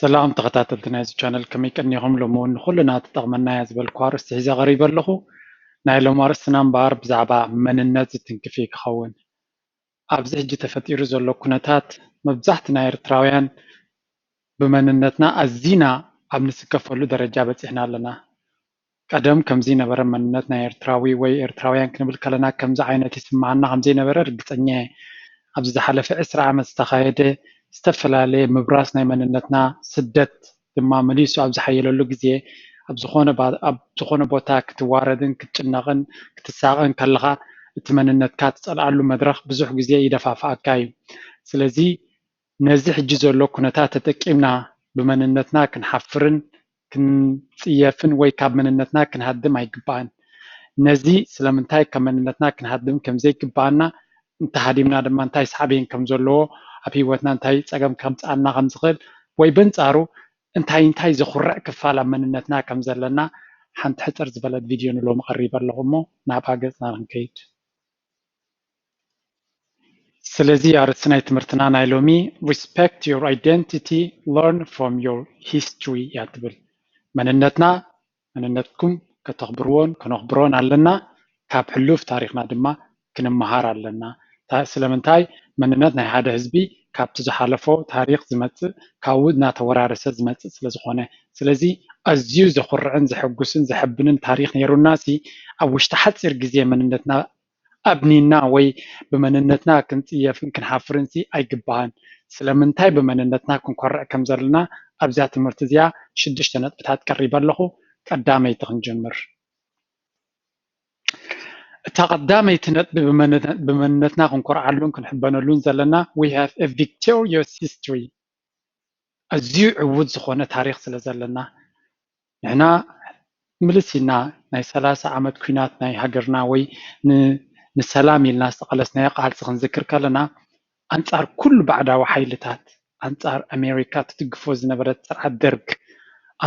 ሰላም ተኸታተልቲ ናይዚ ቻነል፣ ከመይ ቀኒኹም? ሎሚ እውን ንኹልና ትጠቕመና እያ ዝበልኩ ኣርእስቲ ሒዘ ቀሪበ ኣለኹ። ናይ ሎም ኣርእስትና እምበኣር ብዛዕባ መንነት ዝትንክፍ እዩ ክኸውን። ኣብዚ ሕጂ ተፈጢሩ ዘሎ ኩነታት መብዛሕትና ኤርትራውያን ብመንነትና ኣዚና ኣብ ንስከፈሉ ደረጃ በጺሕና ኣለና። ቀደም ከምዚ ነበረ መንነት ናይ ኤርትራዊ ወይ ኤርትራውያን ክንብል ከለና ከምዚ ዓይነት ይስምዓና ከምዘይነበረ ርግጸኛ እየ። ኣብዚ ዝሓለፈ ዕስራ ዓመት ዝተኻየደ ዝተፈላለየ ምብራስ ናይ መንነትና፣ ስደት ድማ መሊሱ ኣብ ዝሓየለሉ ግዜ ኣብ ዝኾነ ቦታ ክትዋረድን ክትጭነቕን ክትሳቐን ከለኻ እቲ መንነትካ ትጸልኣሉ መድረኽ ብዙሕ ግዜ ይደፋፍኣካ እዩ። ስለዚ ነዚ ሕጂ ዘሎ ኩነታት ተጠቂምና ብመንነትና ክንሓፍርን ክንጽየፍን ወይ ካብ መንነትና ክንሃድም ኣይግባእን። ነዚ ስለምንታይ ካብ መንነትና ክንሃድም ከም ዘይግባኣና፣ እንተሃዲምና ድማ እንታይ ሳዕቤን ከም ዘለዎ፣ ኣብ ህይወትና እንታይ ጸገም ከምጽኣልና ከም ዝኽእል ወይ በንጻሩ እንታይ እንታይ ዘኹርዕ ክፋል ኣብ መንነትና ከም ዘለና ሓንቲ ሕጽር ዝበለት ቪድዮ ንሎሚ ቀሪበ ኣለኹ እሞ ናብኣ ገጽና ክንከይድ። ስለዚ ኣርእስቲ ናይ ትምህርትና ናይ ሎሚ Respect your identity, learn from your history እያ ትብል። መንነትና መንነትኩም ከተኽብርዎን ከነኽብሮን ኣለና። ካብ ሕሉፍ ታሪኽና ድማ ክንመሃር ኣለና። ስለምንታይ መንነት ናይ ሓደ ህዝቢ ካብቲ ዝሓለፎ ታሪኽ ዝመጽእ ካብኡ እናተወራረሰ ዝመጽእ ስለዝኾነ። ስለዚ ኣዝዩ ዘኹርዕን ዘሐጉስን ዘሐብንን ታሪኽ ነይሩና ሲ ኣብ ውሽጢ ሓፂር ግዜ መንነትና ኣብኒና ወይ ብመንነትና ክንፅየፍን ክንሓፍርን ሲ ኣይግባእን። ስለምንታይ ብመንነትና ክንኮርዕ ከም ዘለና ኣብዛ ትምህርቲ እዚኣ ሽዱሽተ ነጥብታት ቀሪበ ኣለኹ። ቀዳመይቲ ክንጅምር። እታ ቀዳመይቲ ነጥቢ ብመንነትና ክንኮርዓሉን ክንሕበነሉን ዘለና we have a victorious history። ኣዝዩ ዕዉት ዝኾነ ታሪኽ ስለ ዘለና ንሕና ምልስ ኢልና ናይ ሰላሳ ዓመት ኲናት ናይ ሃገርና ወይ ንሰላም ኢልና ዝተቐለስናዮ ቃልሲ ክንዝክር ከለና ኣንጻር ኩሉ ባዕዳዊ ሓይልታት ኣንጻር ኣሜሪካ ትድግፎ ዝነበረት ስርዓት ደርግ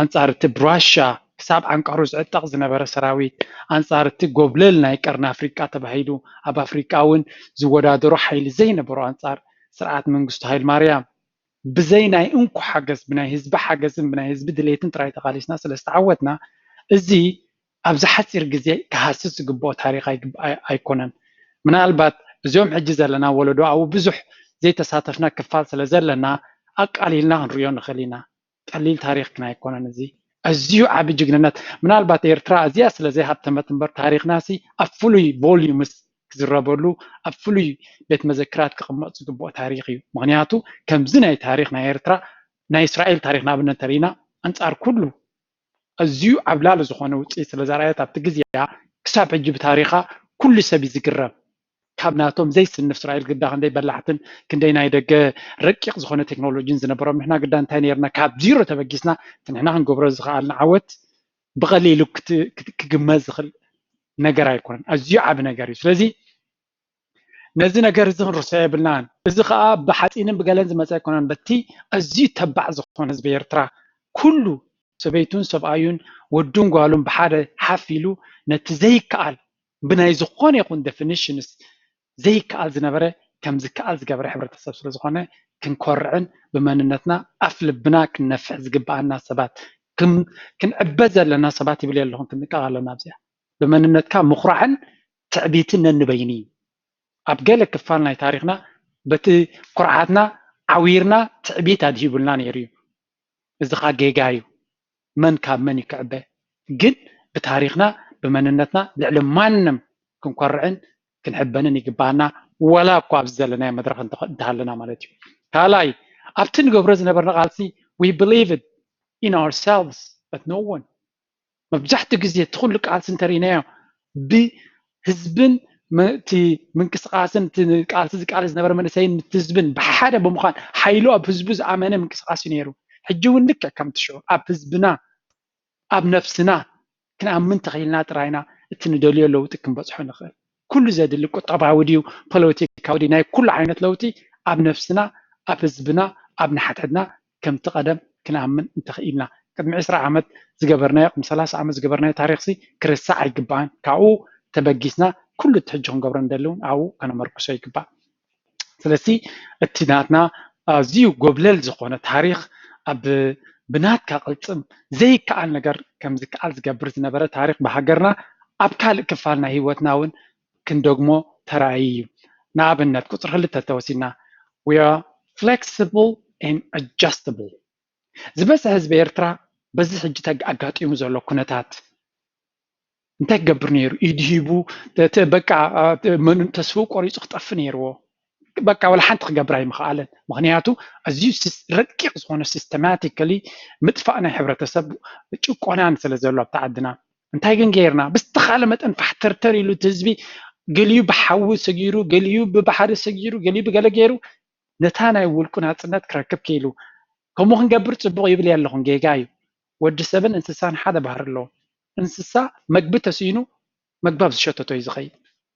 ኣንጻር እቲ ብራሻ ክሳብ ዓንቃሩ ዝዕጠቕ ዝነበረ ሰራዊት ኣንጻር እቲ ጎብለል ናይ ቀርኒ ኣፍሪቃ ተባሂሉ ኣብ ኣፍሪቃ እውን ዝወዳደሮ ሓይሊ ዘይነበሮ ኣንጻር ስርዓት መንግስቱ ሃይል ማርያም ብዘይ ናይ እንኮ ሓገዝ ብናይ ህዝቢ ሓገዝን ብናይ ህዝቢ ድሌትን ጥራይ ተቓሊስና ስለ ዝተዓወትና እዚ ኣብዚ ሓፂር ግዜ ክሃስስ ዝግብኦ ታሪኽ ኣይኮነን። ምናልባት እዚኦም ሕጂ ዘለና ወለዶ ኣብኡ ብዙሕ ዘይተሳተፍና ክፋል ስለ ዘለና ኣቃሊልና ክንሪኦ ንኽእል ኢና። ቀሊል ታሪኽ ግን ኣይኮነን። እዚ ኣዝዩ ዓቢ ጅግንነት። ምናልባት ኤርትራ እዚኣ ስለ ዘይሃብተመት እምበር ታሪኽና ሲ ኣብ ፍሉይ volumes ክዝረበሉ ኣብ ፍሉይ ቤት መዘክራት ክቕመጥ ዝግብኦ ታሪኽ እዩ። ምኽንያቱ ከምዚ ናይ ታሪኽ ናይ ኤርትራ ናይ እስራኤል ታሪኽ ንኣብነት እንተሪኢና ኣንጻር ኩሉ ኣዝዩ ዓብላሊ ዝኾነ ውፅኢት ስለ ዘርኣየት ኣብቲ ግዜኣ ክሳብ ሕጂ ብታሪኻ ኩሉ ሰብ እዩ ዝግረም። ካብ ናቶም ዘይስንፍ እስራኤል ግዳ ክንደይ በላሕትን ክንደይ ናይ ደገ ረቂቕ ዝኾነ ቴክኖሎጂን ዝነበሮም ንሕና ግዳ እንታይ ነርና ካብ ዚሮ ተበጊስና እቲ ንሕና ክንገብሮ ዝኸኣልና ዓወት ብቐሊሉ ክግመት ዝኽእል ነገር ኣይኮነን። ኣዝዩ ዓቢ ነገር እዩ። ስለዚ ነዚ ነገር እዚ ክንርሶ የብልናን። እዚ ከዓ ብሓፂንን ብገለን ዝመፀ ኣይኮነን። በቲ ኣዝዩ ተባዕ ዝኾነ ህዝቢ ኤርትራ ኩሉ ሰበይቱን ሰብኣዩን ወዱን ጓሉን ብሓደ ሓፍ ኢሉ ነቲ ዘይከኣል ብናይ ዝኾነ ይኹን definitions ዘይከኣል ዝነበረ ከም ዝከኣል ዝገበረ ሕብረተሰብ ስለ ዝኾነ ክንኮርዕን ብመንነትና ኣፍ ልብና ክንነፍሕ ዝግበኣና ሰባት ክንዕበ ዘለና ሰባት ይብል ኣለኹን ክንንቀቕ ኣለና። ኣብዚኣ ብመንነትካ ምኹራዕን ትዕቢትን ነንበይኑ እዩ። ኣብ ገለ ክፋል ናይ ታሪኽና በቲ ኩርዓትና ዓዊርና ትዕቢት ኣድሂቡልና ነይሩ እዩ። እዚ ኻ ጌጋ እዩ። መን ካብ መን እዩ ክዕበ? ግን ብታሪኽና ብመንነትና ልዕሊ ማንም ክንኮርዕን ክንሕበንን ይግባኣና። ወላ እኳ ኣብዚ ዘለናዮ መድረኽ እንተሃለና ማለት እዩ። ካልኣይ ኣብቲ ንገብሮ ዝነበርና ቃልሲ we believe it in ourselves but no one መብዛሕትኡ ግዜ እቲ ኩሉ ቃልሲ እንተርኢናዮ ብህዝብን እቲ ምንቅስቃስን እቲ ቃልሲ ዝቃለስ ዝነበረ መንእሰይን ምት ህዝብን ብሓደ ብምዃን ሓይሉ ኣብ ህዝቡ ዝኣመነ ምንቅስቃስ እዩ ነይሩ። ሕጂ እውን ልክዕ ከምቲ ሽዑ ኣብ ህዝብና ኣብ ነፍስና ክንኣምን ተኽኢልና ጥራይና እቲ ንደልዮ ለውጢ ክንበፅሖ ንኽእል። ኩሉ ዘድሊ ቁጠባዊ ድዩ ፖለቲካዊ ድዩ ናይ ኩሉ ዓይነት ለውጢ ኣብ ነፍስና ኣብ ህዝብና ኣብ ንሓድሕድና ከምቲ ቀደም ክንኣምን እንተኽኢልና ቅድሚ ዕስራ ዓመት ዝገበርናዮ ቅድሚ ሰላሳ ዓመት ዝገበርናዮ ታሪኽሲ ክርሳዕ ኣይግባእን። ካብኡ ተበጊስና ኩሉ እቲ ሕጂ ክንገብሮ ንደሊ እውን ኣብኡ ከነመርክሶ ይግባእ። ስለዚ እቲ ናትና ኣዝዩ ጎብለል ዝኾነ ታሪኽ ኣብ ብናትካ ቅልፅም ዘይከኣል ነገር ከም ዝከኣል ዝገብር ዝነበረ ታሪክ ብሃገርና ኣብ ካልእ ክፋል ናይ ህይወትና እውን ክንደግሞ ተራእዩ እዩ። ንኣብነት ቁፅሪ ክልተ ተወሲድና we are flexible and adjustable። ዝበዝሐ ህዝቢ ኤርትራ በዚ ሕጂ ኣጋጢሙ ዘሎ ኩነታት እንታይ ክገብር ነይሩ? ኢድ ሂቡ በቃ ተስፍኡ ቆሪፁ ክጠፍ ነይርዎ። በቃ ወላ ሓንቲ ክገብር ኣይምኽኣለን። ምክንያቱ ኣዝዩ ረቂቕ ዝኾነ systematically ምጥፋእ ናይ ሕብረተሰብ ጭቆናን ስለ ዘሎ ኣብቲ ዓድና እንታይ ግን ገይርና ብዝተኻለ መጠን ፋሕተርተር ኢሉ እቲ ህዝቢ ገሊኡ ብሓዊ ሰጊሩ ገሊኡ ብባሕሪ ሰጊሩ ገሊኡ ብገለ ገይሩ ነታ ናይ ውልቁ ናፅነት ክረክብ ክኢሉ። ከምኡ ክንገብር ፅቡቕ ይብል ኣለኹን ጌጋ እዩ። ወዲ ሰብን እንስሳን ሓደ ባህሪ ኣለዎ። እንስሳ መግቢ ተስኢኑ መግቢ ኣብ ዝሸተቶ እዩ ዝኸይድ።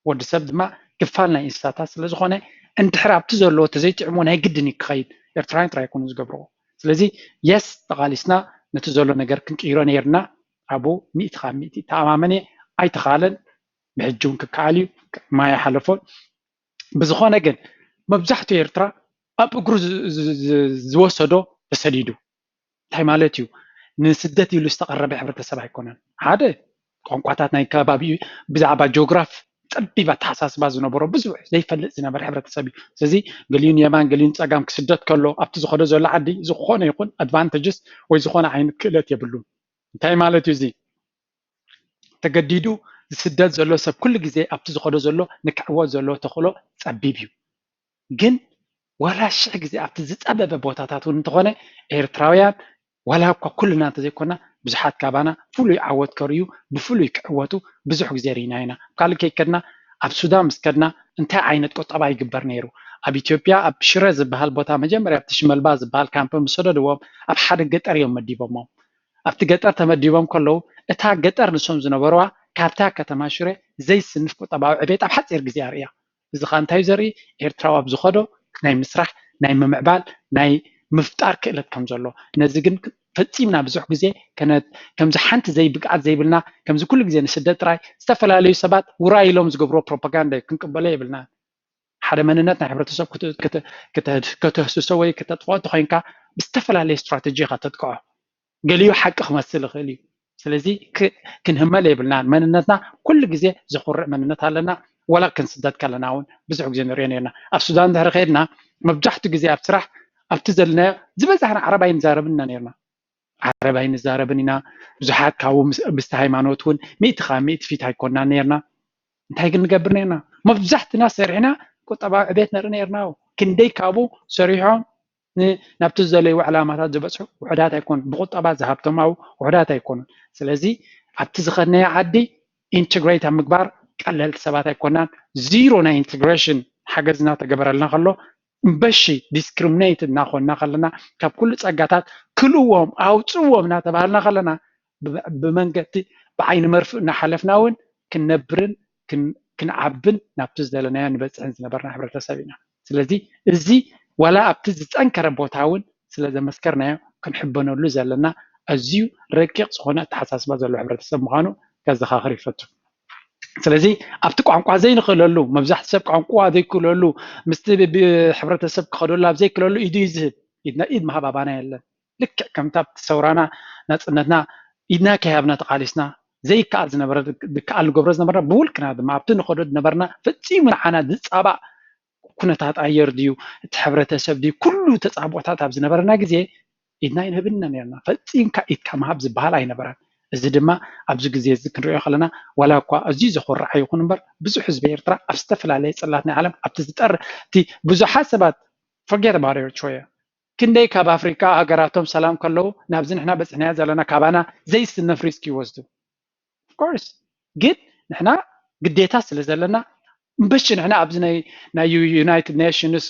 ወዲ ሰብ ድማ ክፋል ናይ እንስሳታት ስለ ዝኾነ እንድሕር ኣብቲ ዘለዎ ተዘይጥዕሞ ናይ ግድን እዩ ክኸይድ። ኤርትራውያን ጥራይ ኣይኮኑን ዝገብርዎ። ስለዚ የስ ተቓሊስና ነቲ ዘሎ ነገር ክንቅይሮ ነይርና ኣብኡ ሚእቲ ካብ ሚእቲ ተኣማመን እየ። ኣይተኻለን። ብሕጂ እውን ክከኣል እዩ። ማይ ሓለፎን ብዝኾነ ግን መብዛሕትኡ ኤርትራ ኣብ እግሩ ዝወሰዶ ተሰዲዱ እንታይ ማለት እዩ? ንስደት ኢሉ ዝተቐረበ ሕብረተሰብ ኣይኮነን። ሓደ ቋንቋታት ናይ ከባቢኡ ብዛዕባ ጂኦግራፍ ጸቢብ ኣተሓሳስባ ዝነበሮ ብዙሕ ዘይፈልጥ ዝነበረ ሕብረተሰብ እዩ። ስለዚ ገሊኡ ንየማን ገሊኡ ንጸጋም ክስደት ከሎ ኣብቲ ዝኸዶ ዘሎ ዓዲ ዝኾነ ይኹን ኣድቫንተጅስ ወይ ዝኾነ ዓይነት ክእለት የብሉን። እንታይ ማለት እዩ እዚ? ተገዲዱ ዝስደድ ዘሎ ሰብ ኩሉ ግዜ ኣብቲ ዝኸዶ ዘሎ ንክዕወት ዘለዎ ተኽእሎ ጸቢብ እዩ። ግን ዋላ ሽሕ ግዜ ኣብቲ ዝጸበበ ቦታታት እውን እንተኾነ ኤርትራውያን ዋላ እኳ ኩልና እንተዘይኮና ብዙሓት ካባና ፍሉይ ዓወት ከርእዩ ብፍሉይ ክዕወቱ ብዙሕ ግዜ ርኢና ኢና። ካልእ ከይከድና ኣብ ሱዳን ምስ ከድና እንታይ ዓይነት ቁጠባ ይግበር ነይሩ? ኣብ ኢትዮጵያ ኣብ ሽረ ዝበሃል ቦታ መጀመርያ ኣብቲ ሽመልባ ዝበሃል ካምፕ ምስ ሰደድዎም ኣብ ሓደ ገጠር እዮም መዲቦሞም። ኣብቲ ገጠር ተመዲቦም ከለዉ እታ ገጠር ንሶም ዝነበርዋ ካብታ ከተማ ሽረ ዘይስንፍ ቁጠባዊ ዕቤት ኣብ ሓፂር ግዜ ኣርእያ። እዚ ኸኣ እንታይ ዘርኢ ኤርትራዊ ኣብ ዝኸዶ ናይ ምስራሕ ናይ ምምዕባል ናይ ምፍጣር ክእለት ከም ዘሎ ነዚ ግን ፈጺምና ብዙሕ ግዜ ከምዚ ሓንቲ ዘይብቅዓት ዘይብልና ከምዚ ኩሉ ግዜ ንስደት ጥራይ ዝተፈላለዩ ሰባት ውራይ ኢሎም ዝገብርዎ ፕሮፓጋንዳ ክንቅበሎ የብልና ሓደ መንነት ናይ ሕብረተሰብ ከተህስሶ ወይ ከተጥፍኦ እንተኮይንካ ብዝተፈላለየ ስትራተጂ ኢካ ተጥቅዖ ገሊኡ ሓቂ ክመስል ይኽእል እዩ ስለዚ ክንህመል የብልናን መንነትና ኩሉ ግዜ ዘኹርዕ መንነት ኣለና ዋላ ክንስደት ከለና እውን ብዙሕ ግዜ ንሪኦ ነርና ኣብ ሱዳን ድሕሪ ከድና መብዛሕትኡ ግዜ ኣብ ስራሕ ኣብቲ ዘለናዮ ዝበዛሕና ዓረብ ኣይንዛረብን ኢና ነርና ዓረብ ኣይንዛረብን ኢና ብዙሓት ካብኡ ምስቲ ሃይማኖት እውን ሚእቲ ካብ ሚእቲ ፊት ኣይኮንና ነርና እንታይ ግን ንገብር ነርና መብዛሕትና ሰሪሕና ቁጠባዊ ዕቤት ንርኢ ነርና ክንደይ ካብኡ ሰሪሖም ናብቲ ዝደለይዎ ዕላማታት ዝበፅሑ ውሑዳት ኣይኮኑን። ብቁጠባ ዝሃብተሙ ውሑዳት ኣይኮኑን። ስለዚ ኣብቲ ዝኸድናዮ ዓዲ ኢንተግሬት ኣብ ምግባር ቀለልቲ ሰባት ኣይኮናን። ዚሮ ናይ ኢንተግሬሽን ሓገዝ እናተገበረልና ከሎ እምበሺ ዲስክሪሚኔት እናኾንና ከለና ካብ ኩሉ ፀጋታት ክልዎም ኣውፅዎም እናተባሃልና ከለና ብመንገዲ ብዓይኒ መርፍእ እናሓለፍና እውን ክንነብርን ክንዓብን ናብቲ ዝደለናዮ ንበፅሕን ዝነበርና ሕብረተሰብ ኢና። ስለዚ እዚ ዋላ ኣብቲ ዝፀንከረ ቦታ እውን ስለ ዘመስከርናዮ ክንሕበነሉ ዘለና ኣዝዩ ረቂቕ ዝኾነ ኣተሓሳስባ ዘለዎ ሕብረተሰብ ምዃኑ ከዘኻኽር ይፈቱ። ስለዚ ኣብቲ ቋንቋ ዘይንኽእለሉ መብዛሕቲ ሰብ ቋንቋ ዘይክእለሉ ምስቲ ሕብረተሰብ ክኸደሉ ኣብ ዘይክእለሉ ኢዱ እዩ ዝህብ ኢድና ኢድ ምሃብ ኣባና የለን። ልክዕ ከምቲ ኣብቲ ሰውራና ናፅነትና ኢድና ከይሃብና ተቓሊስና ዘይከኣል ዝነበረ ዝከኣል ንገብሮ ዝነበርና ብውልቅና ድማ ኣብቲ ንኸዶ ዝነበርና ፈፂሙ ንዓና ዝፃባእ ኩነታት ኣየር ድዩ እቲ ሕብረተሰብ ድዩ ኩሉ ተፃብኦታት ኣብ ዝነበረና ግዜ ኢድና ኣይንህብን ኢና ነርና። ፈፂምካ ኢድካ ምሃብ ዝበሃል ኣይነበረን። እዚ ድማ ኣብዚ ግዜ እዚ ክንሪኦ ከለና ዋላ እኳ ኣዝዩ ዘኹርዕ ኣይኹን እምበር ብዙሕ ህዝቢ ኤርትራ ኣብ ዝተፈላለየ ፅላት ናይ ዓለም ኣብቲ ዝጠር እቲ ብዙሓት ሰባት forget about Eritrea ክንደይ ካብ ኣፍሪካ ሃገራቶም ሰላም ከለዉ ናብዚ ንሕና በፅሕናዮ ዘለና ካባና ዘይስነፍ ሪስክ ይወስዱ course ግን ንሕና ግዴታ ስለ ዘለና እምበሺ ንሕና ኣብዚ ናይ ናይ ዩናይትድ ኔሽንስ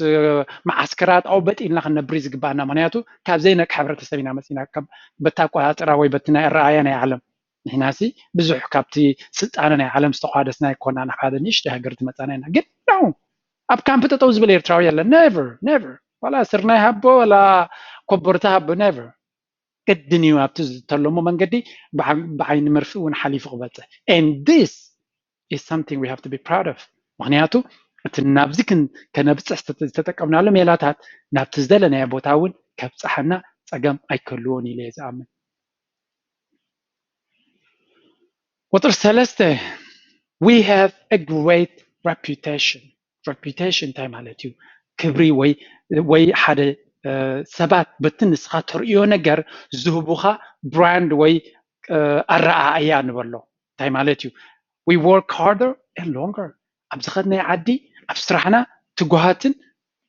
መዓስከራት ኣው በጢልና ክንነብር ዝግባኣና ምክንያቱ ካብ ዘይነቅ ሕብረተሰብ ኢና መፂና በቲ ኣቆፃፅራ ወይ በቲ ናይ ኣረኣያ ናይ ዓለም ንሕናሲ ብዙሕ ካብቲ ስልጣነ ናይ ዓለም ዝተቋደስና ኣይኮናን ሓደ ንእሽተይ ሃገር ዝመፃና ኢና ግን ነው ኣብ ካምፕ ጠጠው ዝብል ኤርትራዊ የለን never never ዋላ ስርናይ ሃቦ ዋላ ኮቦርታ ሃቦ never ግድን እዩ ኣብቲ ዝተለሞ መንገዲ ብዓይኒ መርፍእ እውን ሓሊፉ ክበፅሕ and this is something we have to be proud of ምክንያቱ እቲ ናብዚ ከነብፅሕ ዝተጠቀምናሉ ሜላታት ናብቲ ዝደለናዮ ቦታ እውን ከብፅሓና ፀገም ኣይክህልዎን ኢለ እየ ዝኣምን። ቁፅሪ ሰለስተ we have a great reputation። Reputation እንታይ ማለት እዩ? ክብሪ ወይ ወይ ሓደ ሰባት በቲ ንስኻ ተርእዮ ነገር ዝህቡኻ brand ወይ ኣረኣእያ ንበሎ እንታይ ማለት እዩ? We work harder and longer። ኣብ ዝኸድናይ ዓዲ ኣብ ስራሕና ትጉሃትን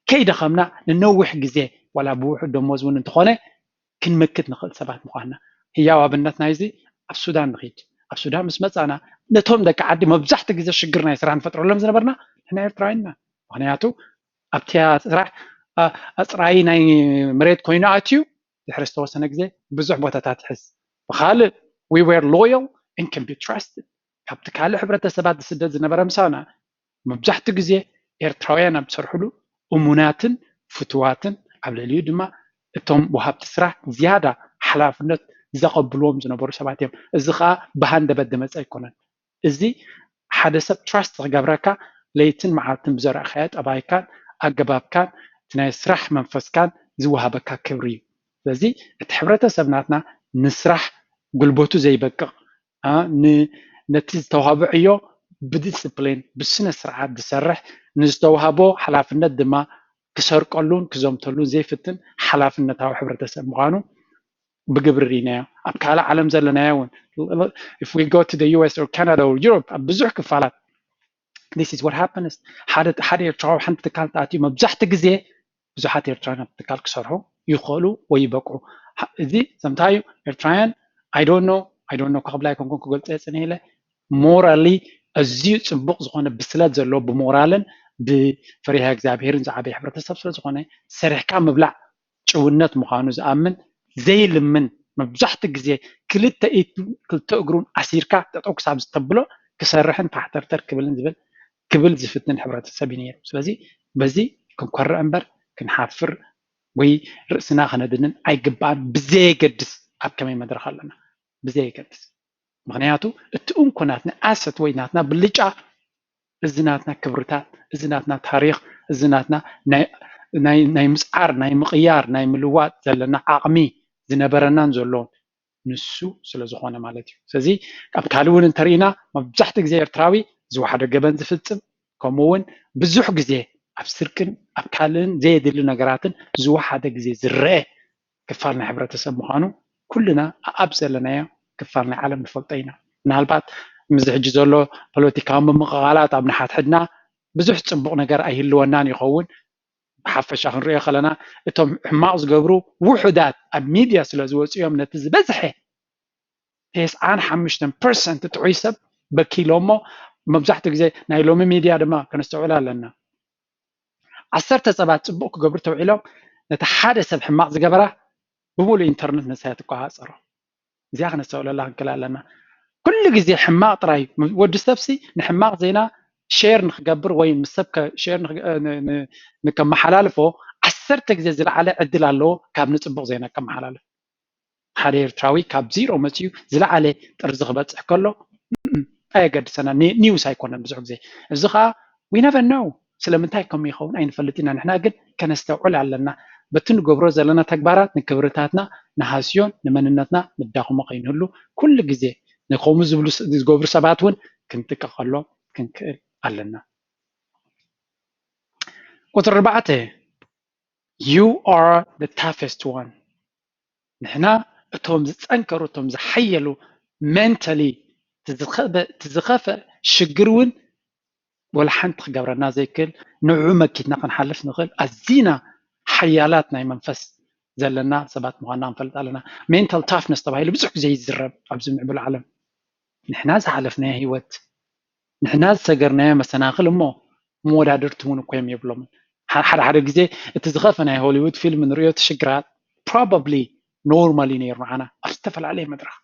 ከይደኸምና ንነዊሕ ግዜ ዋላ ብውሑድ ደሞዝ እውን እንተኾነ ክንመክት ንኽእል ሰባት ምዃንና ህያው ኣብነት ናይዚ ኣብ ሱዳን ንኺድ ኣብ ሱዳን ምስ መፃና ነቶም ደቂ ዓዲ መብዛሕትኡ ግዜ ሽግር ናይ ስራሕ ንፈጥረሎም ዝነበርና ንሕና ኤርትራውያን ኢና። ምክንያቱ ኣብቲ ስራሕ ኣፅራይ ናይ መሬት ኮይኑ ኣትዩ ድሕሪ ዝተወሰነ ግዜ ብዙሕ ቦታታት ይሕዝ። ብኻልእ we were loyal and can be trusted። ካብቲ ካልእ ሕብረተሰባት ዝስደድ ዝነበረ ምሳና መብዛሕትኡ ግዜ ኤርትራውያን ኣብ ዝሰርሕሉ እሙናትን ፍትዋትን ኣብ ልዕሊኡ ድማ እቶም ወሃብቲ ስራሕ ዝያዳ ሓላፍነት ዘቐብልዎም ዝነበሩ ሰባት እዮም። እዚ ከዓ ብሃንደበት ዝመፀ ኣይኮነን። እዚ ሓደ ሰብ trust ክገብረካ ለይትን መዓልትን ብዘርኣኻዮ ጠባይካን ኣገባብካን እቲ ናይ ስራሕ መንፈስካን ዝወሃበካ ክብሪ እዩ። ስለዚ እቲ ሕብረተሰብ ናትና ንስራሕ ጉልበቱ ዘይበቅቕ ነቲ ዝተዋህቦ ዕዮ ብዲስፕሊን ብስነ ስርዓት ዝሰርሕ ንዝተዋህቦ ሓላፍነት ድማ ክሰርቀሉን ክዘምተሉን ዘይፍትን ሓላፍነታዊ ሕብረተሰብ ምዃኑ ብግብሪ ርኢናዮ። ኣብ ካልእ ዓለም ዘለናዮ እውን if we go to the U S or Canada or Europe ኣብ ብዙሕ ክፋላት this is what happens። ሓደ ኤርትራዊ ሓንቲ ትካል ተኣትዩ መብዛሕቲ ግዜ ብዙሓት ኤርትራውያን ኣብ ትካል ክሰርሑ ይኽእሉ ወይ ይበቅዑ። እዚ ዘምታዩ ኤርትራውያን I don't know I don't know ክብላ ኣይኮንኩን ክገልፀ የፅንሕ ኢለ morally ኣዝዩ ፅቡቕ ዝኾነ ብስለት ዘለዎ ብሞራልን ብፈሪሃ እግዚኣብሄርን ዝዓበየ ሕብረተሰብ ስለዝኾነ ሰሪሕካ ምብላዕ ጭውነት ምዃኑ ዝኣምን ዘይልምን መብዛሕትኡ ግዜ ክልተ ኢድ ክልተ እግሩን ኣሲርካ ጠጠው ክሳብ ዝተብሎ ክሰርሕን ፋሕተርተር ክብልን ዝብል ክብል ዝፍትን ሕብረተሰብ እዩ ነይሩ። ስለዚ በዚ ክንኮርዕ እምበር ክንሓፍር ወይ ርእስና ከነድንን ኣይግባእን። ብዘየገድስ ኣብ ከመይ መድረኽ ኣለና ብዘየገድስ ምክንያቱ እቲ እንኮ ናትና ኣሰት ወይ ናትና ብልጫ እዚ ናትና ክብርታት እዚ ናትና ታሪኽ እዚ ናትና ናይ ምፅዓር ናይ ምቕያር ናይ ምልዋጥ ዘለና ዓቕሚ ዝነበረናን ዘሎን ንሱ ስለ ዝኾነ ማለት እዩ። ስለዚ ኣብ ካልእ እውን እንተርኢና መብዛሕትኡ ግዜ ኤርትራዊ ዝወሓደ ገበን ዝፍፅም ከምኡ እውን ብዙሕ ግዜ ኣብ ስርቅን ኣብ ካልእን ዘየድሊ ነገራትን ዝወሓደ ግዜ ዝረአ ክፋል ናይ ሕብረተሰብ ምዃኑ ኩልና ኣኣብ ዘለናዮ ክፋል ናይ ዓለም ንፈልጦ ኢና። ምናልባት ምዚ ሕጂ ዘሎ ፖለቲካዊ ምምቕቓላት ኣብ ንሓድሕድና ብዙሕ ፅቡቕ ነገር ኣይህልወናን ይኸውን። ብሓፈሻ ክንሪኦ ከለና እቶም ሕማቕ ዝገብሩ ውሑዳት ኣብ ሚድያ ስለ ዝወፁ እዮም ነቲ ዝበዝሐ ተስዓን ሓሙሽተን ፐርሰንት ጥዑይ ሰብ በኪሎ እሞ መብዛሕትኡ ግዜ ናይ ሎሚ ሚድያ ድማ ከነስተውዕል ኣለና። ዓሰርተ ሰባት ፅቡቕ ክገብሩ ተውዒሎም ነቲ ሓደ ሰብ ሕማቕ ዝገበራ ብምሉእ ኢንተርነት ነሳያ ትቆፃፀሮ። እዚኣ ክነስተውዕለላ ክንክእል ኣለና። ኩሉ ግዜ ሕማቕ ጥራይ ወዲ ሰብሲ ንሕማቕ ዜና ሼር ንክገብር ወይ ምስ ሰብ ሼር ንከመሓላልፎ ዓሰርተ ግዜ ዝለዓለ ዕድል ኣለዎ ካብ ንፅቡቕ ዜና ከመሓላልፍ። ሓደ ኤርትራዊ ካብ ዚሮ መፅዩ ዝለዓለ ጥርዚ ክበፅሕ ከሎ ኣየገድሰና ኒውስ ኣይኮነን ብዙሕ ግዜ። እዚ ከዓ we never know ስለምንታይ ከም ይኸውን ኣይንፈልጥ ኢና። ንሕና ግን ከነስተውዕል ኣለና። በቲ ንገብሮ ዘለና ተግባራት ንክብርታትና ንሃስዮን ንመንነትና ንዳኽሞ ከይንህሉ ኩሉ ግዜ ንከምኡ ዝብሉ ዝገብሩ ሰባት እውን ክንጥቀቐሎም ክንክእል ኣለና። ቁፅሪ ኣርባዕተ you are the toughest one። ንሕና እቶም ዝፀንከሩ እቶም ዝሓየሉ mentally ትዝኸፈ ሽግር እውን ወላ ሓንቲ ክገብረና ዘይክእል ንዑ መኪትና ክንሓልፍ ንኽእል ኣዚና ሓያላት ናይ መንፈስ ዘለና ሰባት ምዃንና ክንፈልጥ ኣለና። Mental toughness ተባሂሉ ብዙሕ ግዜ ይዝረብ ኣብዚ ምዕብል ዓለም። ንሕና ዝሓለፍናዮ ህይወት ንሕና ዝሰገርናዮ መሰናኽል እሞ መወዳድርቲ እውን እኮ እዮም የብሎምን። ሓደ ሓደ ግዜ እቲ ዝኸፈ ናይ ሆሊውድ ፊልም ንሪኦ እቲ ሽግራት probably normal እዩ ነይሩ ንዓና ኣብ ዝተፈላለየ መድረኽ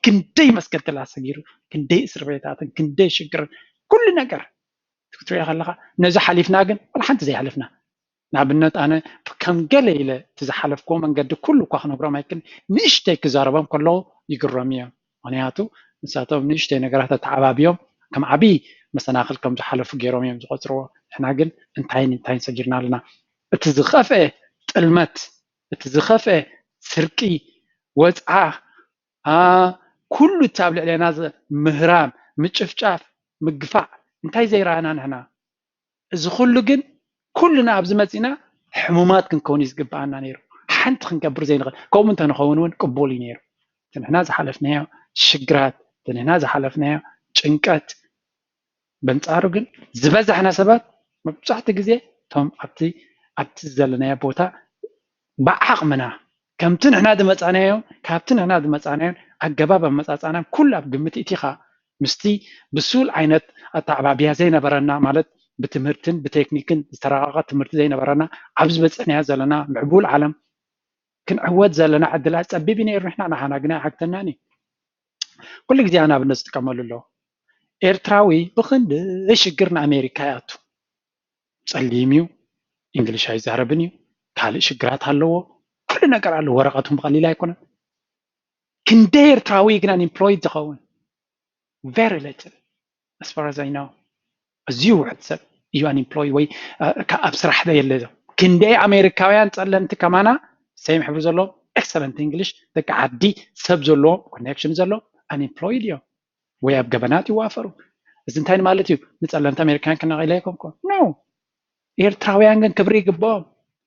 ክንደይ መስገድላት ሰጊሩ ክንደይ እስር ቤታትን ክንደይ ሽግርን ኩሉ ነገር ክትሪኦ ከለኻ ነዚ ሓሊፍና ግን ዋላ ሓንቲ ዘይሓለፍና። ንኣብነት ኣነ ከም ገለ ኢለ እቲ ዝሓለፍክዎ መንገዲ ኩሉ እኳ ክነግሮም ኣይክል ንእሽተይ ክዛረቦም ከለዉ ይግረሙ እዮም። ምክንያቱ ንሳቶም ንእሽተይ ነገራት ኣተዓባብዮም ከም ዓብዪ መሰናኽል ከም ዝሓለፉ ገይሮም እዮም ዝቆፅርዎ። ንሕና ግን እንታይን እንታይን ሰጊርና ኣለና። እቲ ዝኸፍአ ጥልመት እቲ ዝኸፍአ ስርቂ፣ ወፅዓ፣ ኩሉ እቲ ኣብ ልዕሌና ምህራም፣ ምጭፍጫፍ፣ ምግፋዕ እንታይ ዘይረኣና ንሕና? እዚ ኩሉ ግን ኩልና ኣብዚ መፂና ሕሙማት ክንከውን እዩ ዝግበኣና ነይሩ። ሓንቲ ክንገብር ዘይንኽእል። ከምኡ እንተንኸውን እውን ቅቡል እዩ ነይሩ። እቲ ንሕና ዝሓለፍናዮ ሽግራት፣ እቲ ንሕና ዝሓለፍናዮ ጭንቀት፣ በንፃሩ ግን ዝበዛሕና ሰባት መብዛሕትኡ ግዜ እቶም ኣብቲ ኣብቲ ዘለናዮ ቦታ ብዓቕምና ከምቲ ንሕና ዝመፃናዮ ካብቲ ንሕና ዝመፃናዮን ኣገባብ ኣመፃፃና ኩሉ ኣብ ግምት እቲኻ ምስቲ ብሱል ዓይነት ኣተዓባብያ ዘይነበረና ማለት ብትምህርትን ብቴክኒክን ዝተረቐቐ ትምህርቲ ዘይነበረና ኣብዚ በፅሕናዮ ዘለና ምዕቡል ዓለም ክንዕወት ዘለና ዕድላት ፀቢብ እዩ ነይሩ። ንሕና ንሓና ግና ኣይሓግተናን እዩ። ኩሉ ግዜ ኣነ ኣብነት ዝጥቀመሉ ኣለዎ። ኤርትራዊ ብኽንደይ ሽግር ንኣሜሪካ ይኣቱ። ፀሊም እዩ፣ እንግሊሽ ኣይዛረብን እዩ፣ ካልእ ሽግራት ኣለዎ፣ ኩሉ ነገር ኣለዎ። ወረቐቱን ብቐሊል ኣይኮነን። ክንደይ ኤርትራዊ ግን unemployed ዝኸውን? Very little, as far as I know። ኣዝዩ ውሑድ ሰብ እዩ unemployed ወይ ኣብ ስራሕ የለ። ክንደይ ኣሜሪካውያን ፀለምቲ ከማና same ሕብሪ ዘለዎም excellent English ደቂ ዓዲ ሰብ ዘለዎም connection ዘለዎም unemployed እዮም ወይ ኣብ ገበናት ይዋፈሩ። እዚ እንታይ ማለት እዩ? ንፀለምቲ ኣሜሪካውያን ክነቒለ ኣይኮንኩን። No። ኤርትራውያን ግን ክብሪ ይግብኦም።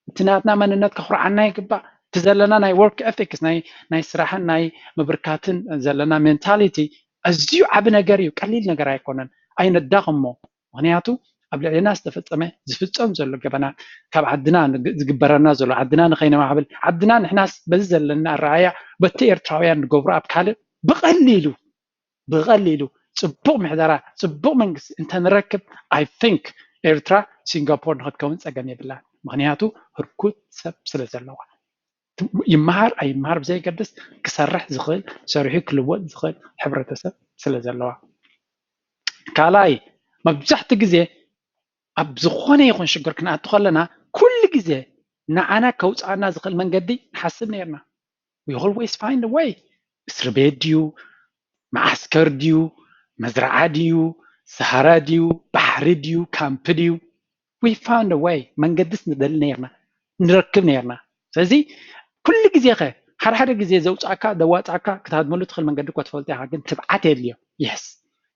እቲ ናትና መንነት ከኹርዓና ይግባእ። እቲ ዘለና ናይ work ethics ናይ ናይ ስራሕን ናይ ምብርካትን ዘለና mentality ኣዝዩ ዓቢ ነገር እዩ። ቀሊል ነገር ኣይኮነን። ኣይነዳኽሞ። ምኽንያቱ ኣብ ልዕሌና ዝተፈጸመ ዝፍጸም ዘሎ ገበናት ካብ ዓድና ዝግበረና ዘሎ ዓድና ንኸይነማዕብል ዓድና ንሕናስ በዚ ዘለና ኣረኣያ በቲ ኤርትራውያን ንገብሮ ኣብ ካልእ ብቐሊሉ ብቐሊሉ ጽቡቕ ምሕደራ ጽቡቕ መንግስቲ እንተንረክብ I think ኤርትራ ሲንጋፖር ንክትከውን ጸገም የብላን። ምኽንያቱ ህርኩት ሰብ ስለ ዘለዋ ይመሃር ኣይመሃር ብዘይገድስ ክሰርሕ ዝኽእል ሰሪሑ ክልወጥ ዝኽእል ሕብረተሰብ ስለ ዘለዋ። ካልኣይ መብዛሕትኡ ግዜ ኣብ ዝኾነ ይኹን ሽግር ክንኣቱ ከለና ኩሉ ግዜ ንዓና ከውፅኣና ዝኽእል መንገዲ ንሓስብ ነይርና። We always find a way። እስር ቤት ድዩ፣ መዓስከር ድዩ፣ መዝረዓ ድዩ፣ ሰሃራ ድዩ፣ ባሕሪ ድዩ፣ ካምፕ ድዩ፣ we found a way። መንገድስ ንደሊ ነይርና፣ ንረክብ ነይርና። ስለዚ ኩሉ ግዜ ኸ ሓደ ሓደ ግዜ ዘውፃእካ ዘዋፃእካ ክትሃድመሉ ትኽእል መንገዲ እኮ ትፈልጦ ኢኻ፣ ግን ትብዓት የድልዮ። የስ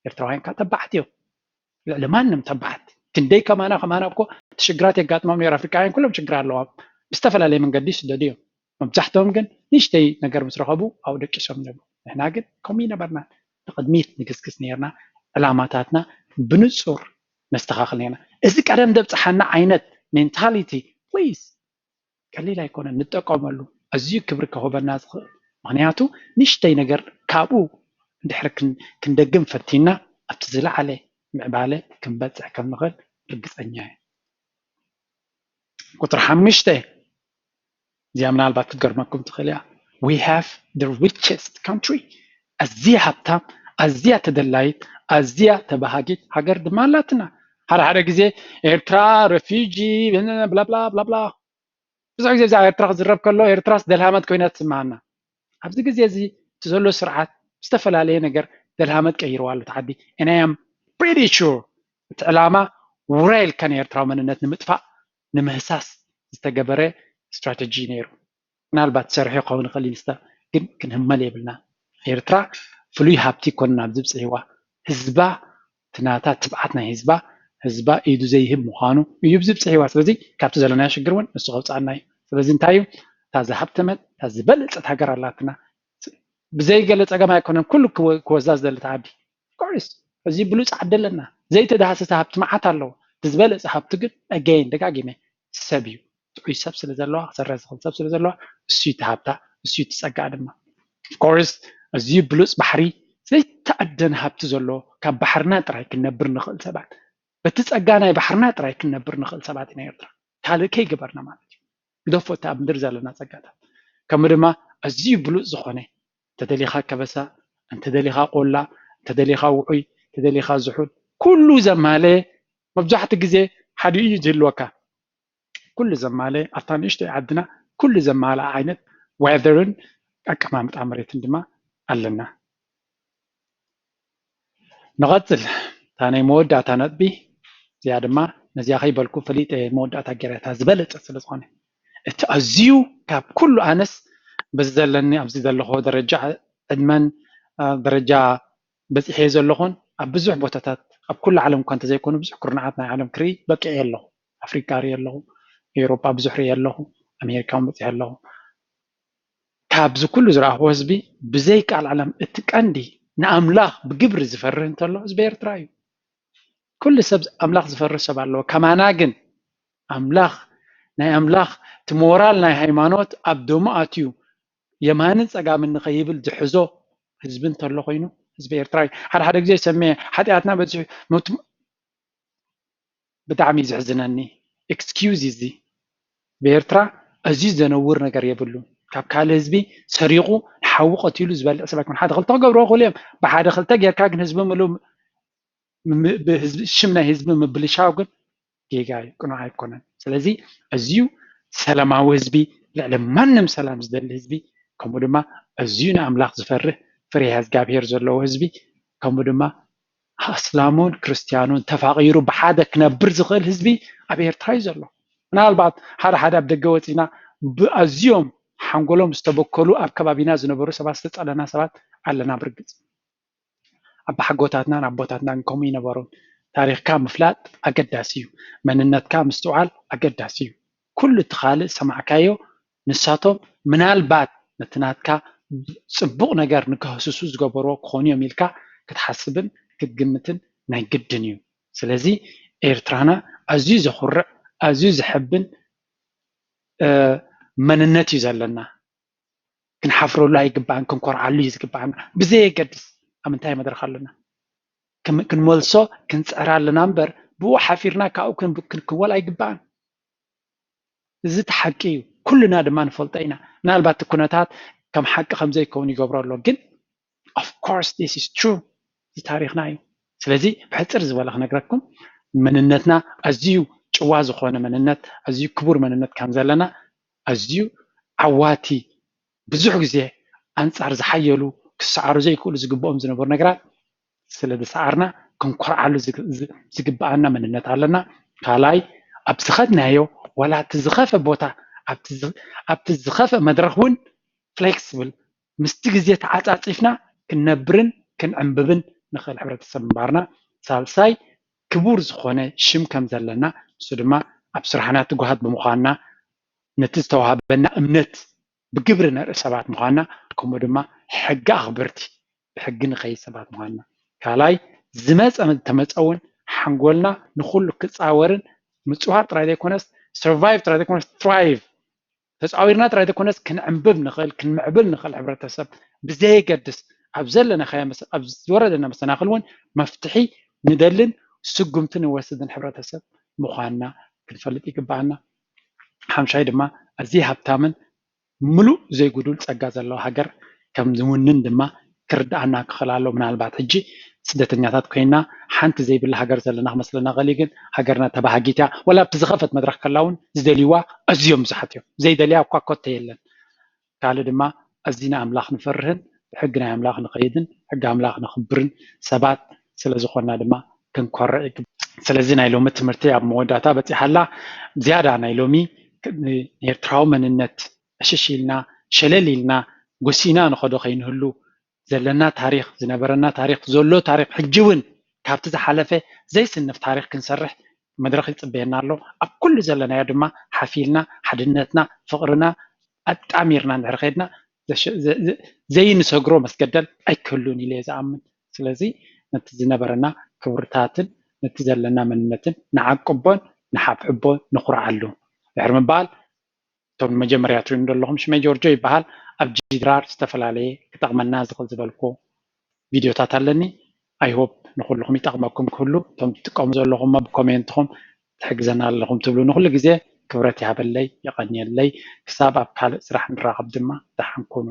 ኤርትራውያን ከዓ ተባዓት እዮም። ልዕሊ ማንም ተባዓት ክንደይ ከማና ከማና እኮ እቲ ሽግራት የጋጥሞም ነይሩ። ኣፍሪቃውያን ኩሎም ሽግር ኣለዎም ብዝተፈላለየ መንገዲ ይስደዱ እዮም። መብዛሕትኦም ግን ንእሽተይ ነገር ምስ ረኸቡ ኣብኡ ደቂሶም ይነብሩ። ንሕና ግን ከምኡ ይነበርና ንቕድሚት ንግስግስ ነይርና። ዕላማታትና ብንፁር ነስተኻኽል ነይርና። እዚ ቀደም ዘብፅሓና ዓይነት mentality please ቀሊል ኣይኮነን ንጠቀመሉ ኣዝዩ ክብሪ ክህበና ዝኽእል ምኽንያቱ ንእሽተይ ነገር ካብኡ እንድሕር ክንደግም ፈቲና ኣብቲ ዝለዓለ ምዕባለ ክንበፅሕ ከም ንኽእል ርግፀኛ እየ። ቁፅሪ ሓሙሽተ እዚኣ ምናልባት ክትገርመኩም ትኽእል እያ። We have the richest country። ኣዝያ ሃብታም፣ ኣዝያ ተደላይት፣ ኣዝያ ተባሃጊት ሃገር ድማ ኣላትና። ሓደ ሓደ ግዜ ኤርትራ refugee ብላብላ ብላብላ ብዙሕ ግዜ ብዛዕባ ኤርትራ ክዝረብ ከሎ ኤርትራስ ደልሃመት ኮይና ትስምዓና። ኣብዚ ግዜ እዚ እቲ ዘሎ ስርዓት ዝተፈላለየ ነገር ደልሃመት ቀይርዋ ኣሎ እቲ ዓዲ። And I am pretty sure እቲ ዕላማ ውራይ ኢልካ ናይ ኤርትራዊ መንነት ንምጥፋእ ንምህሳስ ዝተገበረ ስትራተጂ ነይሩ። ምናልባት ሰሪሑ ክኸውን ይኽእል ኢንስታ ግን ክንህመል የብልና። ኤርትራ ፍሉይ ሃብቲ ይኮንና ኣብዚ ብፅሒዋ ህዝባ እቲ ናታ ትብዓት ናይ ህዝባ ህዝባ ኢዱ ዘይህብ ምዃኑ እዩ ብዝብፅሕ ይዋ ስለዚ ካብቲ ዘለናዮ ሽግር እውን ንሱ ከውፅኣና እዩ ስለዚ እንታይ እዩ እታ ዝሃብተመት እታ ዝበለፀት ሃገር ኣላትና ብዘይገለ ፀገም ኣይኮነን ኩሉ ክወዛ ዝደሊ ዓዲ ኮርስ እዚ ብሉፅ ዓዲ ኣለና ዘይተዳህሰሰ ሃብቲ መዓት ኣለዎ እቲ ዝበለፀ ሃብቲ ግን again ደጋጊመ ሰብ እዩ ጥዑይ ሰብ ስለ ዘለዋ ክሰርሕ ዝኽእል ሰብ ስለ ዘለዋ እሱ እዩ እቲ ሃብታ እሱ እዩ እቲ ፀጋኣ ድማ ኮርስ ኣዝዩ ብሉፅ ባሕሪ ዘይተኣደነ ሃብቲ ዘለዎ ካብ ባሕርና ጥራይ ክንነብር ንኽእል ሰባት በቲ ፀጋ ናይ ባሕርና ጥራይ ክንነብር ንኽእል ሰባት ኢና ኤርትራ ካልእ ከይገበርና ማለት እዩ ግደፎ እቲ ኣብ ምድሪ ዘለና ፀጋታት ከምኡ ድማ ኣዝዩ ብሉፅ ዝኾነ እንተደሊኻ ከበሳ እንተደሊኻ ቆላ እንተደሊኻ ውዑይ እንተደሊኻ ዝሑል ኩሉ ዘማለየ መብዛሕትኡ ግዜ ሓዲኡ እዩ ዝህልወካ ኩሉ ዘማለየ ኣብታ ንእሽተይ ዓድና ኩሉ ዘማልኣ ዓይነት weather ን ኣቀማምጣ መሬትን ድማ ኣለና ንቐፅል እታ ናይ መወዳእታ ነጥቢ እዚኣ ድማ ነዚኣ ከይበልኩ ፈሊጠ መወዳእታ ገይረ እታ ዝበለፀት ስለ ዝኾነ እቲ ኣዝዩ ካብ ኩሉ ኣነስ በዚ ዘለኒ ኣብዚ ዘለኹ ደረጃ ዕድመን ደረጃ በፂሐ ዘለኹን ኣብ ብዙሕ ቦታታት ኣብ ኩሉ ዓለም እኳ እንተዘይኮኑ ብዙሕ ኩርናዓት ናይ ዓለም ክርኢ በቂዐ ኣለኹ። ኣፍሪካ ርኢ ኣለኹ፣ ኤውሮጳ ብዙሕ ርኢ ኣለኹ፣ ኣሜሪካ እውን በፂሐ ኣለኹ። ካብዚ ኩሉ ዝረኣኹ ህዝቢ ብዘይ ቃል ዓለም እቲ ቀንዲ ንኣምላኽ ብግብሪ ዝፈርህ እንተሎ ህዝቢ ኤርትራ እዩ። ኩሉ ሰብ ኣምላኽ ዝፈርህ ሰብ ኣለዎ። ከማና ግን ኣምላኽ ናይ ኣምላኽ እቲ ሞራል ናይ ሃይማኖት ኣብ ደሙ ኣትዩ የማንን ፀጋምን ንኸይብል ዝሕዞ ህዝቢ እንተሎ ኮይኑ ህዝቢ ኤርትራ እዩ። ሓደ ሓደ ግዜ ሰሜ ሓጢኣትና በዚሑ ብጣዕሚ እዩ ዘሕዝነኒ። ኤክስኪውዝ እዚ ብኤርትራ ኣዝዩ ዘነውር ነገር የብሉን። ካብ ካልእ ህዝቢ ሰሪቑ ንሓዊ ቀቲሉ ዝበልዕ ሰብ ኣይኮን። ሓደ ክልተ ክገብርዎ ክእሉ እዮም። ብሓደ ክልተ ጌርካ ግን ህዝቢ ምሉ ብህዝቢ ሽም ናይ ህዝቢ ምብልሻው ግን ጌጋ እዩ፣ ቅኑዕ ኣይኮነን። ስለዚ ኣዝዩ ሰላማዊ ህዝቢ፣ ልዕሊ ማንም ሰላም ዝደሊ ህዝቢ፣ ከምኡ ድማ ኣዝዩ ንኣምላኽ ዝፈርህ ፍሬሃ እግዚኣብሄር ዘለዎ ህዝቢ፣ ከምኡ ድማ ኣስላሙን ክርስትያኑን ተፋቒሩ ብሓደ ክነብር ዝኽእል ህዝቢ ኣብ ኤርትራ እዩ ዘሎ። ምናልባት ሓደ ሓደ ኣብ ደገ ወፂና ብኣዝዮም ሓንጎሎም ዝተበከሉ ኣብ ከባቢና ዝነበሩ ሰባት ዝተፀለና ሰባት ኣለና። ብርግፅ ኣባሓጎታትናን ኣቦታትናን ከምኡ ይነበሩን። ታሪኽካ ምፍላጥ ኣገዳሲ እዩ። መንነትካ ምስትውዓል ኣገዳሲ እዩ። ኩሉ እቲ ካልእ ዝሰማዕካዮ ንሳቶም ምናልባት ነቲ ናትካ ፅቡቕ ነገር ንክህስሱ ዝገበርዎ ክኾኑ እዮም ኢልካ ክትሓስብን ክትግምትን ናይ ግድን እዩ። ስለዚ ኤርትራና ኣዝዩ ዘኹርዕ ኣዝዩ ዘሐብን መንነት እዩ ዘለና። ክንሓፍረሉ ኣይግባእን፣ ክንኮርዓሉ እዩ ዝግባእና። ብዘየገድስ ኣብ ምንታይ መድረኽ ኣለና ክንመልሶ ክንፅዕር ኣለና እምበር ብኡ ሓፊርና ካብኡ ክንክወል ኣይግባእን። እዚ እቲ ሓቂ እዩ። ኩልና ድማ ንፈልጦ ኢና። ምናልባት እቲ ኩነታት ከም ሓቂ ከም ዘይከውን ይገብሮ ኣሎ፣ ግን of course this is true፣ እዚ ታሪኽና እዩ። ስለዚ ብሕፅር ዝበለ ክነግረኩም፣ መንነትና ኣዝዩ ጭዋ ዝኾነ መንነት፣ ኣዝዩ ክቡር መንነት ከም ዘለና፣ ኣዝዩ ዓዋቲ፣ ብዙሕ ግዜ ኣንፃር ዝሓየሉ ክሰዓሩ ዘይክእሉ ዝግብኦም ዝነበሩ ነገራት ስለ ዝሰዓርና ክንኮርዓሉ ዝግብኣና መንነት ኣለና። ካልኣይ ኣብ ዝኸድናዮ ዋላ እቲ ዝኸፈ ቦታ ኣብቲ ዝኸፈ መድረኽ እውን ፍሌክስብል ምስቲ ግዜ ተዓፃፂፍና ክንነብርን ክንዕንብብን ንኽእል ሕብረተሰብ ምንባርና። ሳልሳይ ክቡር ዝኾነ ሽም ከም ዘለና ንሱ ድማ ኣብ ስራሕና ትጉሃት ብምዃንና ነቲ ዝተዋሃበና እምነት ብግብሪ ነርኢ ሰባት ምዃንና ከምኡ ድማ ሕጊ ኣኽበርቲ ብሕጊ ንኸይድ ሰባት ምዃንና። ካልኣይ ዝመፀ ተመፀ እውን ሓንጎልና ንኹሉ ክፃወርን ምፅዋር ጥራይ ዘይኮነስ ሰርቫይቭ ጥራይ ዘይኮነስ ትራይቭ ተፃዊርና ጥራይ ዘይኮነስ ክንዕንብብ ንኽእል ክንምዕብል ንኽእል ሕብረተሰብ ብዘየገድስ ኣብ ዘለናዮ ኣብ ዝወረደና መሰናኽል እውን መፍትሒ ንደልን ስጉምቲ ንወስድን ሕብረተሰብ ምዃንና ክንፈልጥ ይግባኣና። ሓምሻይ ድማ ኣዝዩ ሃብታምን ምሉእ ዘይጉዱል ጸጋ ዘለዎ ሃገር ከም ዝውንን ድማ ክርድኣና ክኽእል ኣለዎ። ምናልባት ሕጂ ስደተኛታት ኮይና ሓንቲ ዘይብላ ሃገር ዘለና ክመስለና ኽእል እዩ፣ ግን ሃገርና ተባሃጊት እያ። ወላ ኣብቲ ዝኸፈት መድረኽ ከላ እውን ዝደልይዋ ኣዝዮም ብዙሓት እዮም። ዘይደልያ እኳ ኮተ የለን። ካልእ ድማ ኣዚና ኣምላኽ ንፈርህን ብሕጊ ናይ ኣምላኽ ንኸይድን ሕጊ ኣምላኽ ነኽብርን ሰባት ስለ ዝኾንና ድማ ክንኮርዕ ይግባእ። ስለዚ ናይ ሎሚ ትምህርቲ ኣብ መወዳእታ በጺሓ ኣላ። ዝያዳ ናይ ሎሚ ንኤርትራዊ መንነት ዕሽሽ ኢልና ሸለል ኢልና ጎሲና ንኸዶ ከይንህሉ ዘለና ታሪኽ ዝነበረና ታሪኽ ዘሎ ታሪኽ ሕጂ እውን ካብቲ ዝሓለፈ ዘይስንፍ ታሪኽ ክንሰርሕ መድረኽ ይፅበየና ኣሎ። ኣብ ኩሉ ዘለናዮ ድማ ሓፊልና ሓድነትና ፍቕርና ኣጣሚርና እንድሕር ከድና ዘይንሰግሮ መስገደል ኣይክህሉን ኢለ እየ ዝኣምን። ስለዚ ነቲ ዝነበረና ክብርታትን ነቲ ዘለና መንነትን ንዓቅቦን ንሓብሕቦን ንኹርዓሉ ድሕሪ ምባል እቶም ንመጀመርያ ትሪኡኒ ዘለኹም ሽመይ ጆርጆ ይበሃል። ኣብ ጂድራር ዝተፈላለየ ክጠቕመና ዝኽእል ዝበልኩ ቪድዮታት ኣለኒ። I hope ንኹልኹም ይጠቕመኩም ክህሉ እቶም ትጥቀሙ ዘለኹም ብኮሜንትኹም ትሕግዘና ኣለኹም ትብሉ ንኹሉ ግዜ ክብረት ይሃበለይ የቐንየለይ። ክሳብ ኣብ ካልእ ስራሕ ንራኸብ ድማ ደሓን ኩኑ።